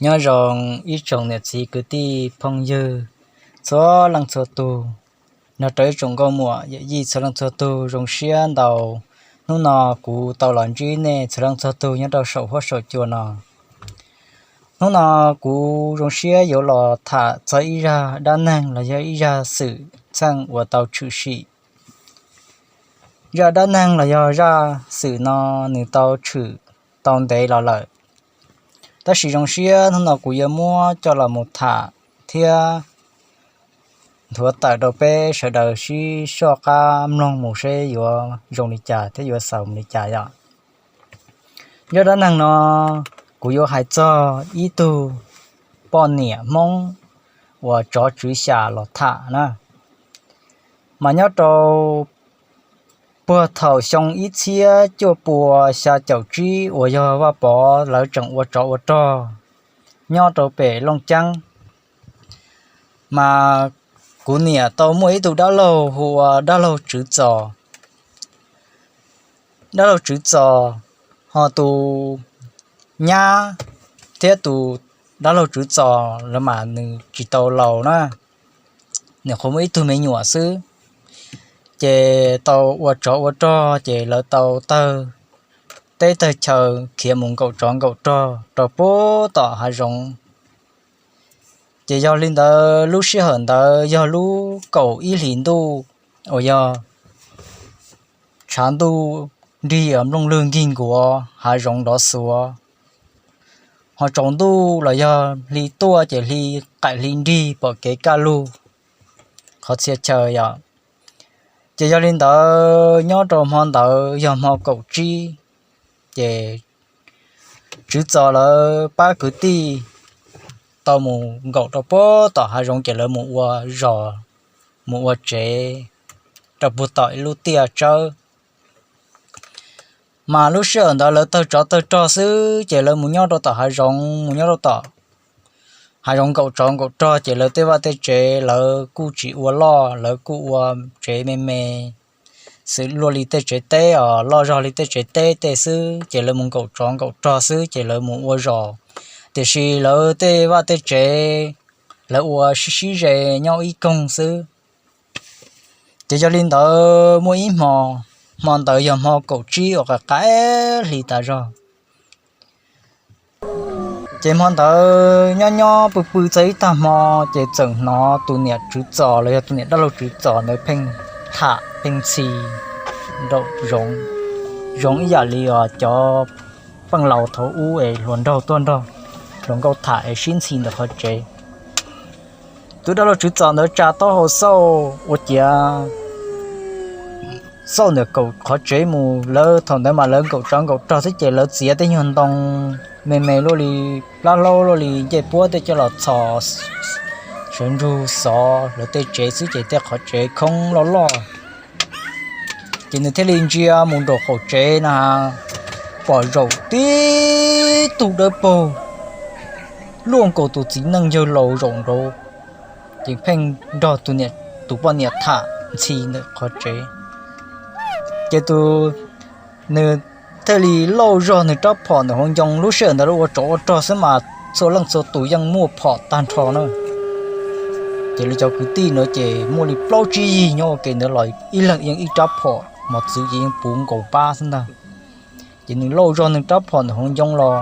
Nyob zoo ib tsoom niam txiv kwv tij phooj ywg txhua leej txhua tug, nrog rau ib tsoom nkauj muam yawm yij txhua leej txhua tug, zoo siab ntau. Hnub no kuv tau los ntsib nej txhua leej txhua tug nyob rau saum huab saum cua no. Hnub no kuv zoo siab yuav los tham txog ib zaj dab neeg los yog ib zaj xwm txheej uas tau tshwm sim. Zaj dab neeg los yog zaj xwm no nws tau tshwm tau ntev los lawm, tab sis zoo siab hnub no kuv yuav muab coj los mus tham thiab nthuav tawm rau peb sawv daws sib soj qab mloog mus seb yuav zoo li cas thiab yuav xaus mus li cas yom. Zaj dab neeg no kuv yuav hais txog ib tug poj niam Hmoob uas tsov tswv xya los tham na. Mas nyob rau puag thaum xyoo ib txhiab cuaj pua xya caum tsib uas yog Vaj Pov lawv tseem ua tsov ua rog nyob rau pem Looj Ceeb, mas kuv niam tau muaj ib tug dab laug hu ua dab laug Tswv Txos. Dab laug Tswv Txos, ho tus nyab thiab tus dab laug Tswv Txos lawv mas nws tsis tau laus na, nws qhuv muaj ib tug me nyuam xwb. Ces tau ua tsov ua rog ces lawv tau tawg teb tawg chaw khiav mus nkaum tsov nkaum rog rau puag tom hav zoov. Ces yog li ntawd lub sij hawm ntawd yog lub kaum ib hlis ntuj uas yog tshav ntuj nrig nplooj lwg nkig nkuav hav zoov nrov xuav, ho tsaus ntuj los yog hli tuaj ces hli qaim hli nrig pom kev kaj lug qhov txhia chaw yom. Ces yog li ntawd nyob rau hmo ntawd yog hmo kaum tsib, ces Tswv Txos lawv pab kwv tij tau mus nkaum rau puag tom hav zoov ces lawv mus ua zos, mus ua tsev rau puag tom ib lub tiaj tsawb. Mas lub sij hawm ntawd lawv tawg tsov tawg rog xwb ces lawv mus nyob rau tom hav zoov, mus nyob rau tom hav zoov nkaum tsov nkaum rog ces lawv tej vaj tej tsev lawv kuj tsis ua loj, lawv kuj ua tsev me me xwb, luaj li tej tsev teb os, loj zog li tej tsev teb tej xwb ces lawv mus nkaum tsov nkaum rog xwb ces lawv mus ua zos. Tiam sis lawv tej vaj tej tsev lawv ua sib sib ze nyob ib koog xwb. Ces yog li ntawd muaj ib hmo, hmo ntawd yog hmo kaum tsib uas qaim qaim hli tas zog. Ces hmo ntawd nyob nyob pw pw txog ib tag hmo, ces txawm hnov tus niam Tswv Txos los yog tus niam dab laug Tswv Txos ntawd pheej tham pheej ntxhi nraum zoov, zoo ib yam li os cov pej laus thaum ub es hluas nraug tuaj nrog hluas nkauj tham es sib ntxhi ntawm qhov tsev. Tus dab laug Tswv Txos ntawd tsa taub hau xauj ua ciav xauj ntawm kaum qhov tsev mus, lawv thaum ntawd mas lawv nkaum tsov nkaum rog xwb ces lawv txiav tej nyuag ntoo me me luaj li plab hlaub luaj li ncej puab tej coj los txhos sawv ntsug xov lawv tej tsev xwb ces tej qhov tsev khoob loj loj. Ces nws thiaj li ntsia mus nraum qaum tsev na, pom zaum tib tug dawb paug luaj nkaus tus txiv neej yawg laus zaum nraud, ces pheej nrog tus poj niam tham ntxhi ntawm qhov tsev. Ces tus, nws thiaj li lauj zog nws rab phom ntawm hauv ncoo, lub sij hawm ntawd lawv ua tsov ua rog xwb mas txhua leej txhua tus yeej muaj phom tag nrho na. Ces lawv cov kwv tij na ces muaj li plaub tsib yig nyob ua ke ntawd los ib leeg yeej ib rab phom, mos txwv ces yeej puv nkaus pab xwb ntag. Ces nws lauj zog nws rab phom ntawm hauv ncoo los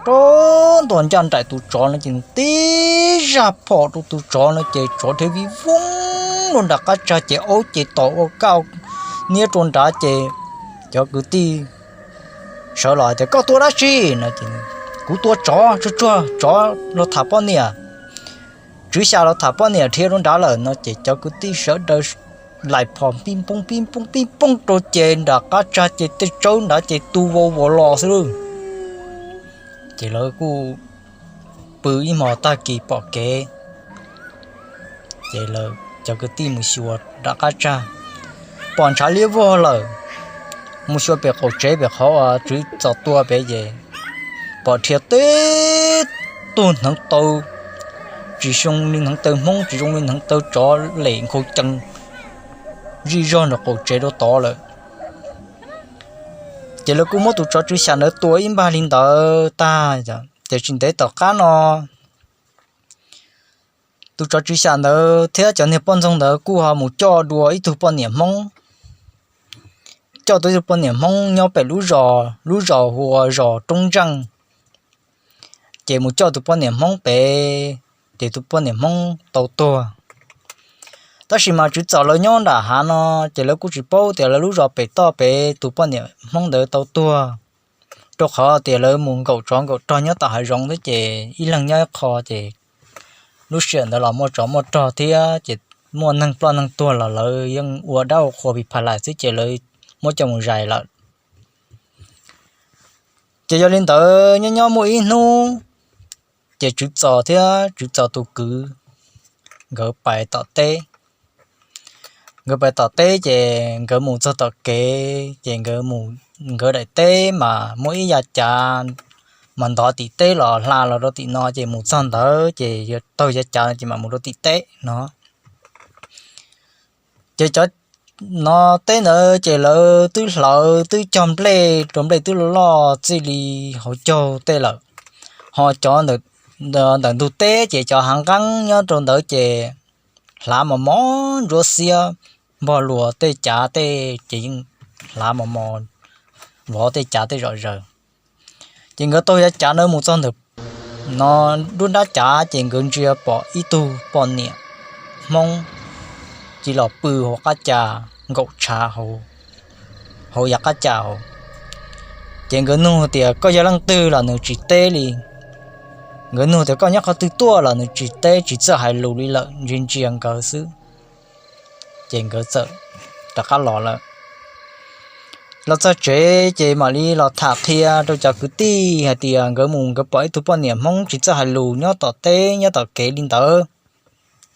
rau ntua ncaj nraim tus tsov no ces nws tib zaj phom rau tus tsov no ces tsov dhia vij voog rau nram qab tsag ces aub ces tom ua kaj niab rau nrad ces cov kwv tij sawv los hais tias, Koj tua dab tsi? No ces, Kuv tua tsov, tsuag tsuag tsov los tham poj niam, Tswv Xya los tham poj niam dhia rau nrad lawm. No ces cov kwv tij sawv daws laim phom pij pooj pij pooj pij pooj rau ces nram qab tsag ces tej tsawb nrad ces tu vau vos los xwb lauj. Ces lawv kuj pw ib hmos tag kis pom kev, ces cov kwv tij mus xyuas nram qab tsag, pom ntshav liab vog lawm. Mus xyuas pem qaum tsev pem qhov uas Tswv Txos tua pem ces pom dhia teb tug hneev taw, tsis zoo li hneev taw Hmoob, tsis zoo li hneev taw tsov, lem nkhaus cees zij zog nram qaum tsev rau tod lawm. Ces lawv kuj muab tus tsov Tswv Xya ntawd tua ib npag li ntawd tag. Ces tsis ntev tom qab no, tus tsov tswv xyas ntawd thiab cov niag poj ntxoog ntawd kuj ho mus coj dua ib tug poj niam Hmoob, coj tau ib tug poj niam Hmoob nyob pem lub zos, lub zos hu ua zos Roob Ntseej. Ces mus coj tus poj niam Hmoob pem, ces tus poj niam Hmoob tau tuag. Tab sis mas tswv txom lawv nyob nram hav no, ces lawv kuj tsis paub tias lawv lub zos pem toj pem tus poj niam Hmoob ntawd tau tuag, rau qhov tias lawv mus nkaum tsov nkaum rog nyob tom hav zoov xwb ces ib leeg nyob ib qho ces lub sij hawm ntawd los muaj tsov muaj rog thiab ces muaj neeg ploj neeg tuag los lawv yeej ua dab ua qhua pis phas lais xwb ces lawv muab coj mus zais lawm. Ces yog li ntawd nyob nyob muaj ib hnub, ces tswv txos thiab tswv txos tus kwv nkawd pais tom teb. Nkawd pais tom teb ces nkawd mus txog tom kev ces nkawd mus, nkawd daim teb mas muaj ib yav cav mas ntov tim teb los hla los rau tim no ces mus txog ntawd ces taug yav cav no ces mam mus rau tim teb no. Ces cov no teb ntawd ces lawv twb hlawv twb cog nplej rau nplej twb loj txij li hauv caug tej lawm. Ho cov ntawm ntug teb ces cov hav nqeeb nyob rau ntawd ces hlav mos mos ntsuab xiab, npog luas tej cav tej ces yeej hlav mos mos vov tej cav tej zom zaws. Ces nkawd taug yav cav ntawd mus txog ntawm no nruab nrab cav ces nkawd ntsia pom ib tug poj niam Hmoob cia los pw hauv qab cas nkaum tshav hauv yav qab cas hauv. Ces nkawd nug tias koj yog leej twg los nws tsis teb li. Nkawd nug tias koj nyob qhov twg tuaj los nws tsis teb tsis txawj hais lus li lawm, ntsia ntsia nkawd xwb. Ces nkawd txawm rov qab los lawm. Los txog tsev ces mam li los tham qhia rau cov kwv tij hais tias nkawd mus nkawd pom ib tug poj niam Hmoob tsis txawj hais lus nyob tom teb nyob tom kev li ntawd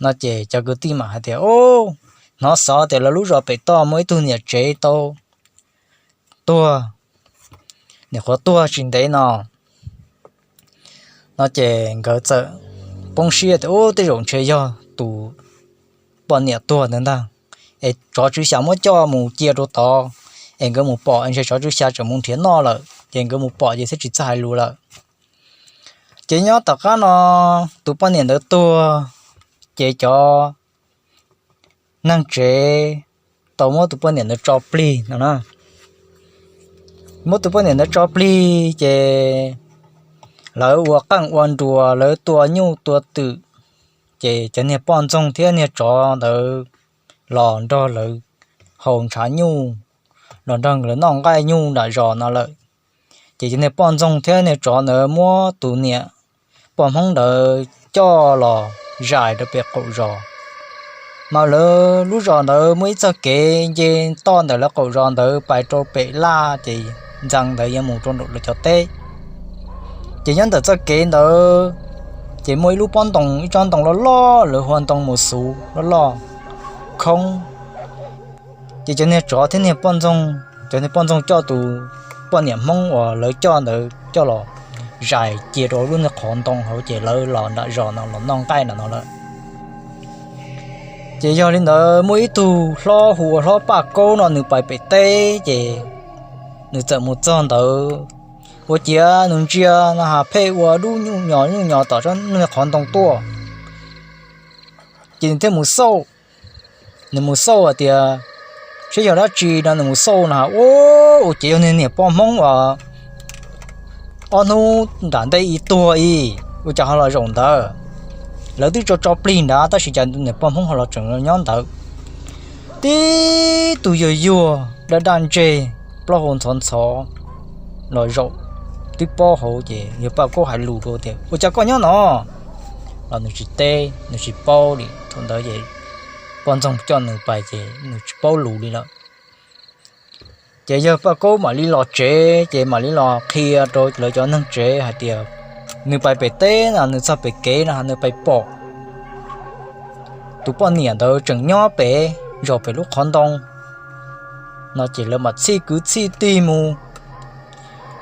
no ces cov kwv tij mam hais tias, Ub, hnov xov tias lawv lub zos pem toj muaj ib tug niam tsev tau tuag, niam qhuav tuag tsis ntev no. No ces nkawd txawm poob siab tias, Ub, tej zaum ntshe yog tus poj niam tuag ntawd ntag, es tsov tswv xya muab coj mus cia rau tod, es nkawd mus pom ntshe tsov tswv xya tseem mus nrhiav noj lawm ces nkawd mus pom ces thiaj tsis txawj hais lus lawm. Ces nyob tom qab no tus poj niam ntawd tuag, ces cov neeg tsev tau muab tus poj niam ntawd tso plig no na. Muab tus poj niam ntawd tso plig ces lawv ua qeej ua nruas, lawv tua nyuj tua twm, ces cov niag poj ntxoog thiab niag tsov ntawd los nrog lawv haus ntshav nyuj, los nrog lawv noj nqaij nyuj nram zos no lawm. Ces cov niag poj ntxoog thiab niag tsov ntawd muab tus niam poj Hmoob ntawd coj los zais rau pem qaum zos. Mas lawv lub zos ntawd muaj ib txoj kev nce toj ntawm lawv qaum zos ntawd pais rau pem laj ces ntxeev ntawd yuav mus rau nraum lawv cov teb. Ces nyob ntawm txoj kev ntawd ces muaj ib lub pob ntoo, ib tsob ntoo loj loj, lawv hu ua ntoo mus xuv loj loj khoob. Ces cov niag tsov thiab niag poj ntxoog, cov niag poj ntxoog coj tus poj niam Hmoob uas lawv coj ntawd coj los zais cia rau lub niag qhov ntoo hauv ces lawv los nram zos no los noj nqaij nram no lawm. Ces yog li ntawd muaj ib tug hlob hu ua hlob Paj Kaub no nws pais pem teb ces nws txawm mus txog ntawd, ua ciav nws ntsia no has pheej ua dub nyuj nyos nyuj nyos tom niag qhov ntoo tuaj. Ces nws thiaj mus xauj, nws mus xauj hais tias saib yog dab tsi no, nws mus xauj no ua, ua ciav yog niag niam poj Hmoob uas ob hnub nram ntej ib tuag ib, ua cas ho los zaum ntawd. Lawv twb tso tso plig nrad tab sis cas niam poj Hmoob ho los tseem nyob ntawd. Tib tug yuag yuag daj daj ntseg, plaub hau ntxhov ntxhov los zaum, twb paub hauv ces yawg Paj Kaub hais lus rau tias ua cas koj nyob no los nws tsis teb, nws tsis paub li. Thaum ntawd ces poj ntxoog coj nws pais ces nws tsis paub lus li lawm. Ces yawg Paj Kaub mam li los tsev ces mam li los qhia rau lawv cov neeg tsev hais tias nws pais pem teb no, nws txog pem kev no nws pais pom tus poj niam ntawd tseem nyob pem zos pem lub qhov ntoo no ces lawv mam txhij kwv txhij tij mus.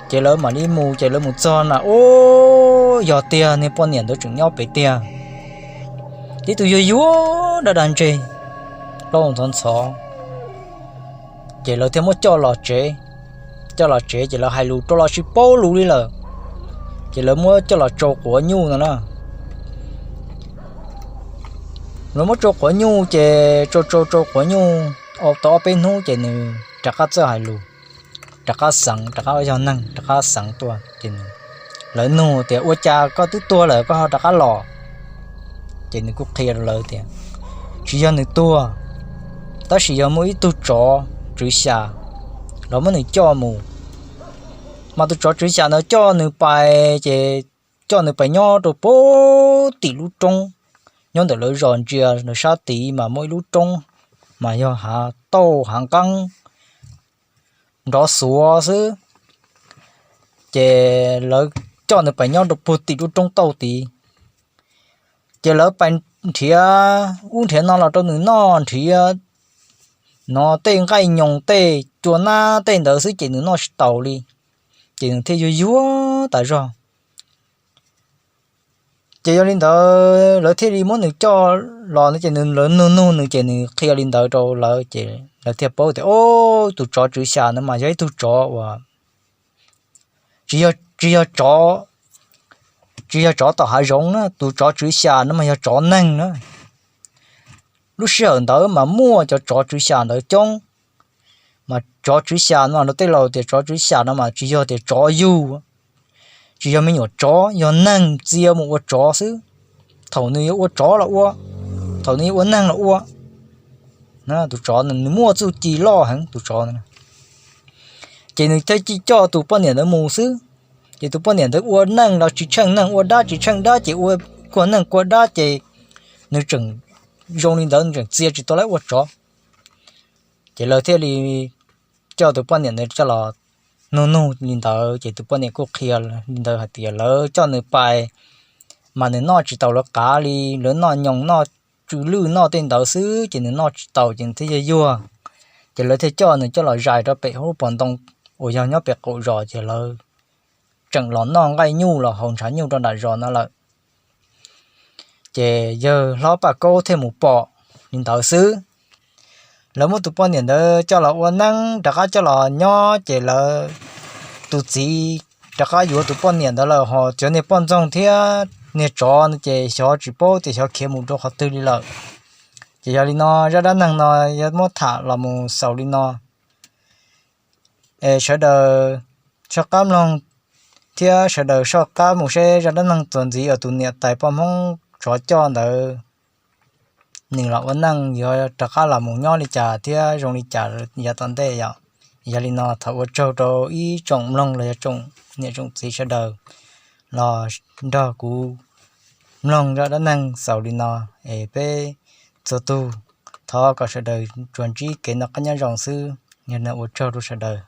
Ces lawv mam li mus ces lawv mus txog na ua, yog tiag niag poj niam ntawd tseem nyob pem tiag. Tib tug yuag yuag daj daj ntseg, plaub hau ntxhov ntxhov. Ces lawv thiaj muab coj los tsev. Coj los tsev ces lawv hais lus rau los tsis paub lus li lawm. Ces lawv muab coj los tsau quav nyuj no na. Lawv muab tsau quav nyuj ces tsau tsau tsau quav nyuj tau ob peb hnub ces nws rov qab txawj hais lus, rov qab xeev, rov qab yog neeg rov qab xeev tuaj ces lawv nug tias, Ua cas koj twb tuag lawm koj ho rov qab los? Ces nws kuj qhia rau lawv tias tsis yog nws tuag, tab sis yog muaj ib tug tsov tswv xya los muab nws coj mus. Mas tus tsov tswv xya ntawd coj nws pais ces coj nws pais nyob rau puag tim lub roob, nyob ntawm lawv zos ntsia lawv sab tid mas muaj ib lub roob mas yog hav tauj hav nqeeb nrov xuav xwb. Ces lawv coj nws pais nyob rau puag tim lub roob tauj tid. Ces lawv pais nrhiav ub nrhiav no los rau nws noj, nrhiav no tej nqaij nyoos tej cua nab tej ntawd xwb ces nws noj tsis taus li, ces nws thiaj yuag yuag tas zog. Ces yog li ntawd lawv thiaj li muab nws coj los no ces lawv nug nug nws ces nws qhia li ntawd rau lawv ces lawv thiaj paub tias, O, tus tsov tswv xya no mas yog ib tug tsov uas tsis yog, tsis yog tsov, tsis yog tsov tom hav zoov na, tus tsov tswv xya no mas yog tsov neeg na. Lub sij hawm ntawd mas muaj cov tsov tswv xya ntawd coob, mas tsov tswv xya no rau tej laus tias tsov tswv xya no mas tsis yog tias tsov yug, tsis yog me nyuam tsov, yog neeg txia mus ua tsov xwb. Thaum nws yuav ua tsov los ua, thaum nws yuav ua neeg los ua. Tus tsov nws muaj txuj ci loj heev tus tsov. Ces nws thiaj coj tus poj niam ntawd mus xwb. Ces tus poj niam ntawd ua neej los tsis tsheej neej, ua dab tsis tsheej dab, ces ua kuag neej kuag dab, ces nws tseem zoo li ntawd, nws tseem txia tsis tau lawv ua tsov. Ces lawv thiaj li coj tus poj niam ntawd coj los nug nug li ntawd, ces tus poj niam kuj qhia li ntawd hais tias lawv coj nws pais mas nws noj tsis taus lawv qav li, lawv noj nyoos noj tsw lwj noj tej ntawd xwb ces nws noj tsis taus ces nws thiaj yuag yuag. Ces lawv thiaj coj nws coj los zais rau pem hauv lub pas ntoo uas yog nyob pem qaum zos, ces lawv tseem los noj nqaij nyuj los haus ntshav nyuj rau nram zos no lawm. Ces yawg hlob Paj Kaub thiaj mus pom li ntawd xwb. Lawv muab tus poj niam ntawd coj los ua neeb rov qab coj los nyob, ces lawv tus txiv rov qab yuav tus poj niam ntawd lawm, ho cov niag poj ntxoog thiab niag tsov no ces xyov tsis paub tias xyov khiav mus rau qhov twg li lawm. Ces yog li no zaj dab neeg no yog muab tham los mus xaus li no. Es sawv daws soj qab mloog thiab sawv daws soj qab mus seb zaj dab neeg txuas ntxiv uas tus niam tais poj Hmoob tsov coj ntawd nws los ua neej yuav rov qab los mus nyob li cas thiab zoo li cas yav tom ntej yom. Yog li no thov ua tsaug rau ib tsoom mloog los yog tsoom niam tsoom txiv sawv daws los nrog kuv mloog zaj dab neeg xaus li no, es peb txhua tus thov kom sawv daws tsuas ntsib kev noj qab nyob zoo xwb. Yog li no ua tsaug rau sawv daws.